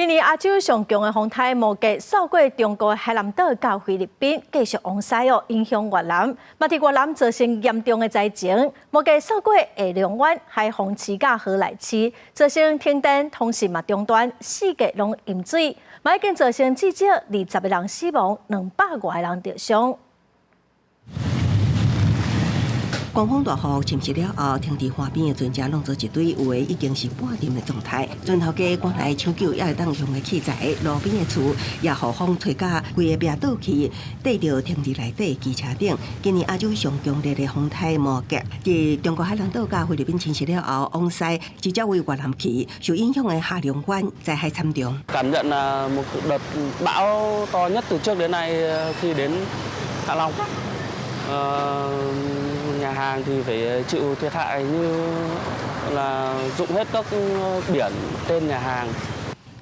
今年亞洲上強的風颱摩羯掃過中國海南島佮菲律賓，繼續往西哦，影響越南，嘛佇越南造成嚴重的災情。摩羯掃過下龍灣、海防市佮河內市，造成停電、通訊嘛中斷，四界攏淹水，嘛已經造成至少20個人死亡，200外個人著傷。狂風大雨侵襲了後，停佇岸邊的船隻攏做一堆，有的已經是半沉的狀態。船頭家趕來搶救猶會當用的器材，路邊的厝也予風吹甲規个壁倒去，綴著停佇內底機車頂。今年亞洲上強烈的風颱摩羯，佇中國海南島佮菲律賓侵襲了後，往西直接對越南去，受影響的下龍灣災害慘重。 Cảm nhận là một đợt bão to nhất từ trước đến nay khi đến Hạ Long. Nhà hàng thì phải chịu thiệt hại như là rụng hết các biển tên nhà hàng.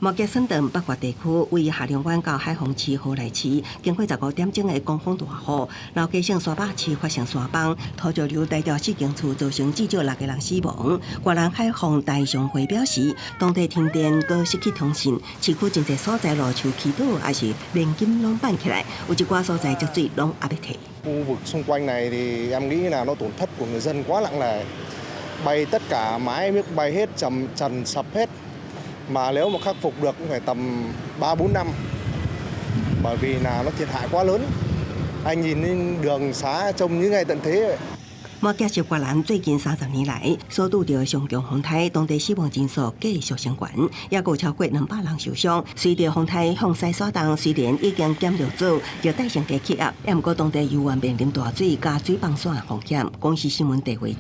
摩羯散頓北越地區位下龍灣到海防市河內市，經過15點鐘的狂風大雨，老家省沙壩市發生山崩，土石流帶掉四間厝，造成至少六個人死亡。越南海防大商會表示，當地停電、閣失去通訊，市區真濟所在路樹起倒，抑是連筋攏板起來，有一寡所在積水攏猶欲退。 Khu vực xung quanh này thì em nghĩ là nó tổn thất của người dân quá nặng nề. Bay tất cả mái miếc bay hết, trầm trần sập hết. Mà nếu mà khắc phục được cũng phải tầm 3 4 năm. Bởi vì là nó thiệt hại quá lớn. Anh nhìn lên đường xá trông như ngày tận thế vậy. 摩羯是越南最近30年來所拄著上強風颱，當地死亡人數繼續升懸，猶閣有超過200人受傷。隨著風颱向西徙動，雖然已經減弱做熱帶性低氣壓，毋過當地猶原面臨大水佮水崩線風險。公視新聞地位。